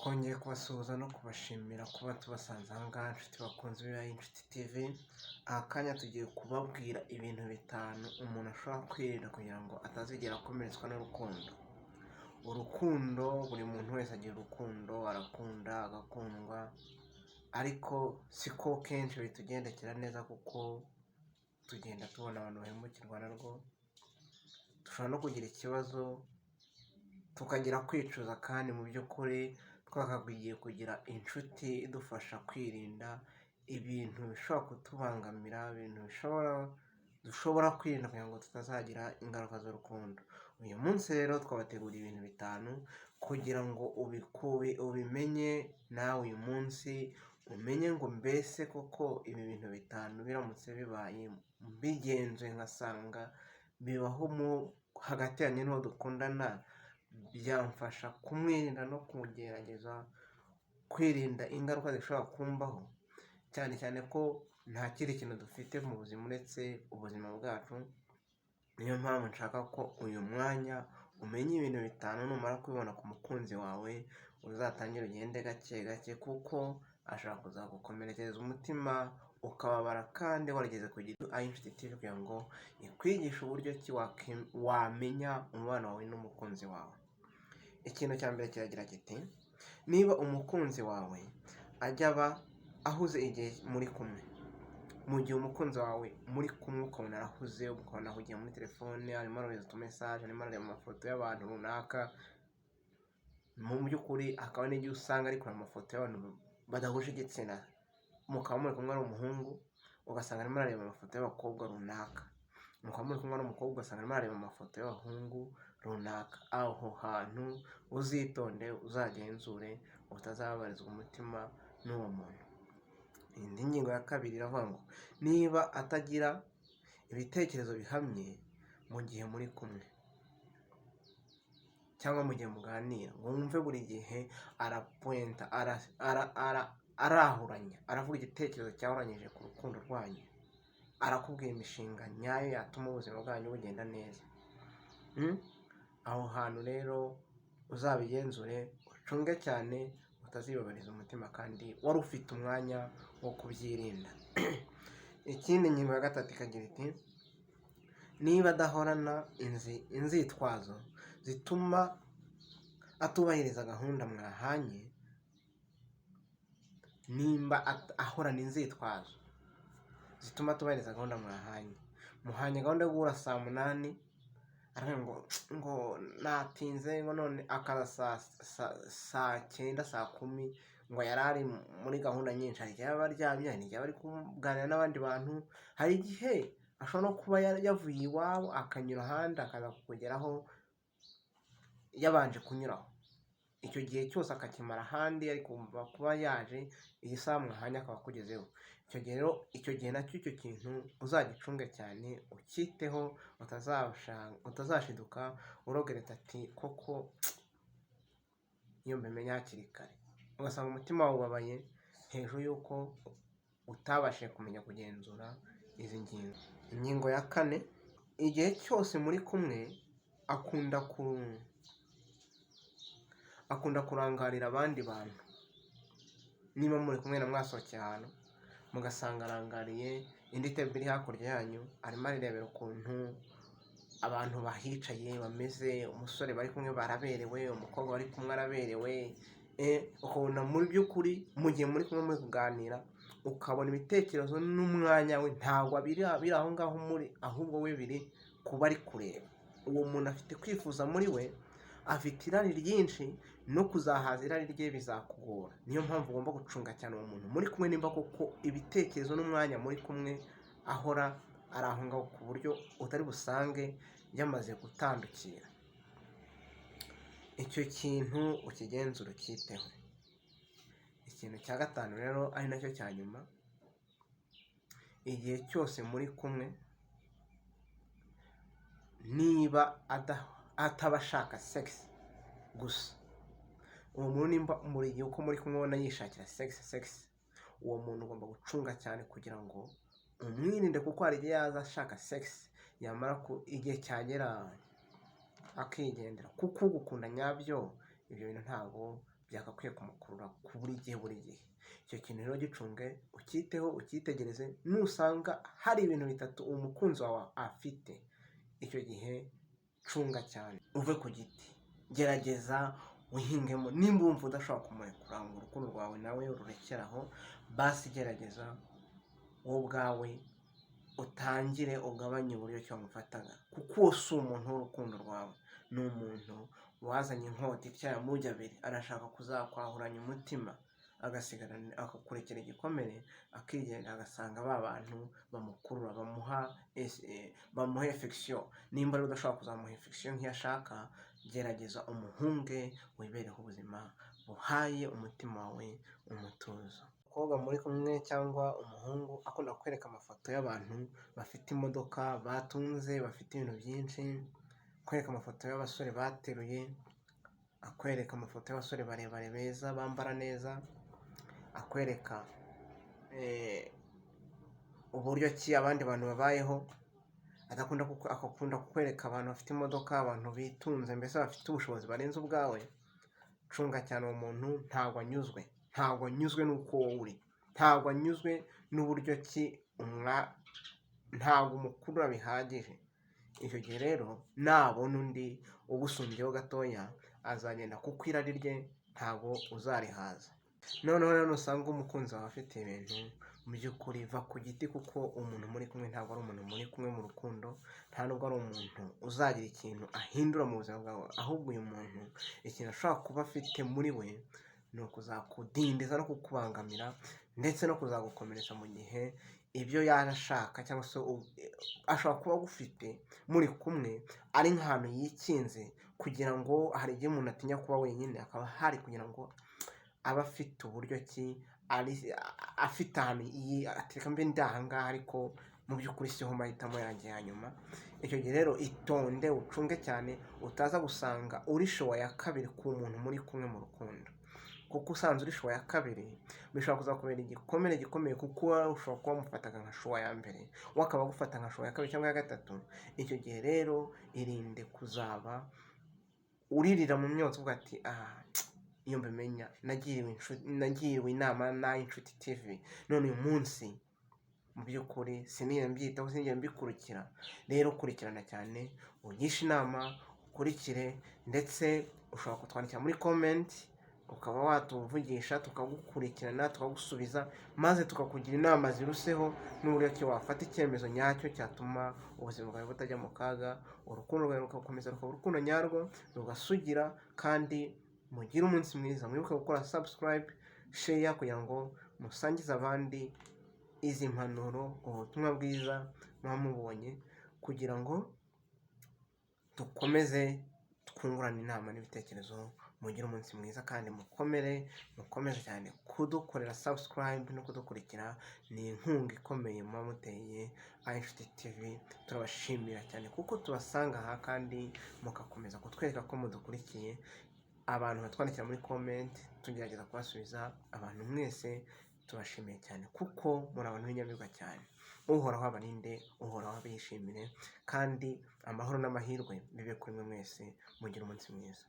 Twongeye kubasuhuza no kubashimira kuba tubasanze aha ngaha, inshuti bakunze Inshuti TV. Aka kanya tugiye kubabwira ibintu bitanu umuntu ashobora kwirinda kugira ngo atazigera akomeretswa n'urukundo. Urukundo, buri muntu wese agira urukundo, arakunda, agakundwa, ariko siko kenshi bitugendekera neza kuko tugenda tubona abantu bahemukirwa narwo, dushobora no kugira ikibazo tukagira kwicuza kandi mu by'ukuri twakakwiye kugira inshuti idufasha kwirinda ibintu bishobora kutubangamira, ibintu bishobora dushobora kwirinda kugira ngo tutazagira ingaruka z'urukundo. Uyu munsi rero twabateguriye ibintu bitanu kugira ngo ubimenye nawe uyu munsi, umenye ngo mbese koko ibi bintu bitanu biramutse bibaye mbigenzuye nkasanga bibaho hagati yanjye n'uwo dukundana, byamfasha kumwirinda no kugerageza kwirinda ingaruka zishobora kumbaho, cyane cyane ko nta kindi kintu dufite mu buzima uretse ubuzima bwacu. Niyo mpamvu nshaka ko uyu mwanya umenya ibintu bitanu, numara kubibona ku mukunzi wawe uzatangire ugende gake gake, kuko ashobora kuzagukomerekereza umutima ukababara kandi warigeze kugira Inshuti TV kugira ngo ikwigishe uburyo ki wamenya umubano wawe n'umukunzi wawe. Ikintu cya mbere kiragira kiti: niba umukunzi wawe ajya aba ahuze igihe muri kumwe, mu gihe umukunzi wawe muri kumwe ukabona arahuze, ukabona ahugiye muri telefone, arimo arohereza utumesaje, arimo arareba amafoto y'abantu runaka, mu by'ukuri hakaba n'igihe usanga ari kureba amafoto y'abantu badahuje igitsina, mukaba muri kumwe ari umuhungu ugasanga arimo arareba amafoto y'abakobwa runaka, mukaba muri kumwe n'umukobwa ugasanga arimo arareba amafoto y'abahungu runaka, aho hantu uzitonde, uzagenzure utazababarizwa umutima n'uwo muntu. Indi ngingo ya kabiri iravuga ngo niba atagira ibitekerezo bihamye mu gihe muri kumwe cyangwa mu gihe muganira, ngo wumve buri gihe arapuwenta, arahuranya, aravuga igitekerezo cyahuranyije ku rukundo rwanyu, arakubwira imishinga nyayo yatuma ubuzima bwanyu bugenda neza. Aho hantu rero uzabigenzure, ucunge cyane utazibabariza umutima kandi wari ufite umwanya wo kubyirinda. Ikindi, ingingo ya gatatu ikagira iti: niba adahorana inzitwazo zituma atubahiriza gahunda mwahanye, nimba ahorana inzitwazo zituma atubahiriza gahunda mwahanye, muhanye gahunda yo guhura saa 8, aravuga ngo natinze, ngo none akaza saa 9, saa 10, ngo yari ari muri gahunda nyinshi. Hari igihe aba aryamye, hari igihe aba ari kuganira n'abandi bantu, hari igihe ashobora no kuba yavuye iwabo akanyura ahandi akaza kukugeraho yabanje kunyuraho, icyo gihe cyose akakimara ahandi, ari kumva kuba yaje iyi saha mwahanye akaba akugezeho. Icyo gihe rero, icyo gihe nacyo icyo kintu uzagicunge cyane, ucyiteho, utazashiduka urogereta ati koko iyo mbimenya hakiri kare, ugasanga umutima wawe ubabaye hejuru y'uko utabashije kumenya kugenzura izi ngingo. Ingingo ya kane: igihe cyose muri kumwe akunda kurangarira abandi bantu. Niba muri kumwe na mwasohokeye ahantu, mugasanga arangariye indi table iri hakurya yanyu, arimo arirebera ukuntu abantu bahicaye bameze, umusore bari kumwe baraberewe, umukobwa bari kumwe araberewe, ukabona muri by'ukuri mu gihe muri kumwe muri kuganira, ukabona ibitekerezo n'umwanya we ntabwo biri aho ngaho muri, ahubwo we biri kuba ari kureba. Uwo muntu afite kwifuza muri we, afite irari ryinshi, no kuzahaza irari rye bizakugora. Niyo mpamvu ugomba gucunga cyane uwo muntu muri kumwe, nimba koko ibitekerezo n'umwanya muri kumwe ahora ari aho ngaho, ku buryo utari busange yamaze gutandukira. Icyo kintu ukigenzura, ucyiteho. Ikintu cya gatanu rero, ari nacyo cya nyuma: igihe cyose muri kumwe, niba ataba ashaka sex gusa, uwo muntu nimba buri gihe uko muri kumwe ubona yishakira sex, sex, uwo muntu ugomba gucunga cyane kugira ngo umwirinde, kuko hari igihe yaza ashaka sex, yamara ku igihe cyagera akigendera, kuko ugukunda nyabyo ibyo bintu ntabwo byagakwiye kumukurura ku buri gihe buri gihe. Icyo kintu rero gicunge, ucyiteho, ucyitegereze. Nusanga hari ibintu bitatu umukunzi wawe afite, icyo gihe cunga cyane, uve ku giti, gerageza wihingemo. Nimba wumva udashobora kumurekura ngo urukundo rwawe nawe rurekere aho, basi gerageza wowe ubwawe utangire ugabanye uburyo ki wamufataga, kuko uwo si umuntu w'urukundo rwawe, ni umuntu wazanye inkota ityaye amugi abiri, arashaka kuzakwahuranya umutima, agasigarana akakurekera igikomere, akigendera, agasanga ba bantu bamukurura, bamuha affection. Nimba rero udashobora kuzamuha affection nk'iyo ashaka, gerageza umuhunge, wibereho ubuzima buhaye umutima wawe umutuzo. Umukobwa muri kumwe cyangwa umuhungu akunda kukwereka amafoto y'abantu bafite imodoka, batunze, bafite ibintu byinshi, akwereka amafoto y'abasore bateruye, akwereka amafoto y'abasore barebare beza bambara neza, akwereka uburyo ki abandi bantu babayeho, adakunda, akakunda kukwereka abantu bafite imodoka, abantu bitunze, mbese bafite ubushobozi barenze ubwawe. Cunga cyane uwo muntu, ntabwo anyuzwe, ntabwo anyuzwe n'uko wowe uri, ntabwo anyuzwe n'uburyo ki ntabwo umukurura bihagije. Icyo gihe rero nabona undi ugusumbyeho gatoya, azagenda, kuko irari rye ntabwo uzarihaza. Noneho rero nusanga umukunzi wawe afite ibintu, mu by'ukuri va ku giti, kuko umuntu muri kumwe ntabwo ari umuntu muri kumwe mu rukundo, nta nubwo ari umuntu uzagira ikintu ahindura mu buzima bwawe. Ahubwo uyu muntu ikintu ashobora kuba afite muri we ni ukuzakudindiza no kukubangamira, ndetse no kuzagukomeretsa mu gihe ibyo yaba ashaka, cyangwa se ashobora kuba agufite muri kumwe ari nk'ahantu yikinze, kugira ngo hari igihe umuntu atinya kuba wenyine, akaba ahari kugira ngo abe afite uburyo ki ari afite ahantu atereka mbe ndi aha ngaha, ariko mu by'ukuri siho mahitamo yanjye ya nyuma. Icyo gihe rero itonde, ucunge cyane, utaza gusanga uri choix ya kabiri ku muntu muri kumwe mu rukundo, kuko usanze uri choix ya kabiri bishobora kuzakubera igikomere gikomeye, kuko wowe ushobora kuba wamufataga nka choix ya mbere, we akaba agufata nka choix ya kabiri cyangwa ya gatatu. Icyo gihe rero irinde kuzaba uririra mu myotsi uvuga ati: "Ah, iyo mbimenya nagiriwe inama na Inshuti TV, none uyu munsi mu by'ukuri sinigeze mbyitaho, sinigeze mbikurikira." Rero kurikirana cyane, ugishe inama, ukurikire, ndetse ushobora kutwandikira muri comment, ukaba watuvugisha, tukagukurikirana, tukagusubiza, maze tukakugira inama ziruseho n'uburyo ki wafata icyemezo nyacyo cyatuma ubuzima bwawe butajya mu kaga, urukundo rwawe rugakomeza rukaba urukundo nyarwo, rugasugira. Kandi mugire umunsi mwiza. Mwibuke gukora subscribe, share, kugira ngo musangize abandi izi mpanuro, ubutumwa bwiza muba mubonye, kugira ngo dukomeze twungurane inama n'ibitekerezo. Mugire umunsi mwiza kandi mukomere, mukomeze cyane kudukorera subscribe no kudukurikira, ni inkunga ikomeye muba muteye Inshuti TV. Turabashimira cyane kuko tubasanga aha kandi mugakomeza kutwereka ko mudukurikiye. Abantu batwandikira muri comment tugerageza kubasubiza. Abantu mwese tubashimiye cyane kuko muri abantu b'inyamibwa cyane. Uhoraho abarinde, Uhoraho abishimire, kandi amahoro n'amahirwe bibe kuri mwe mwese. Mugire umunsi mwiza.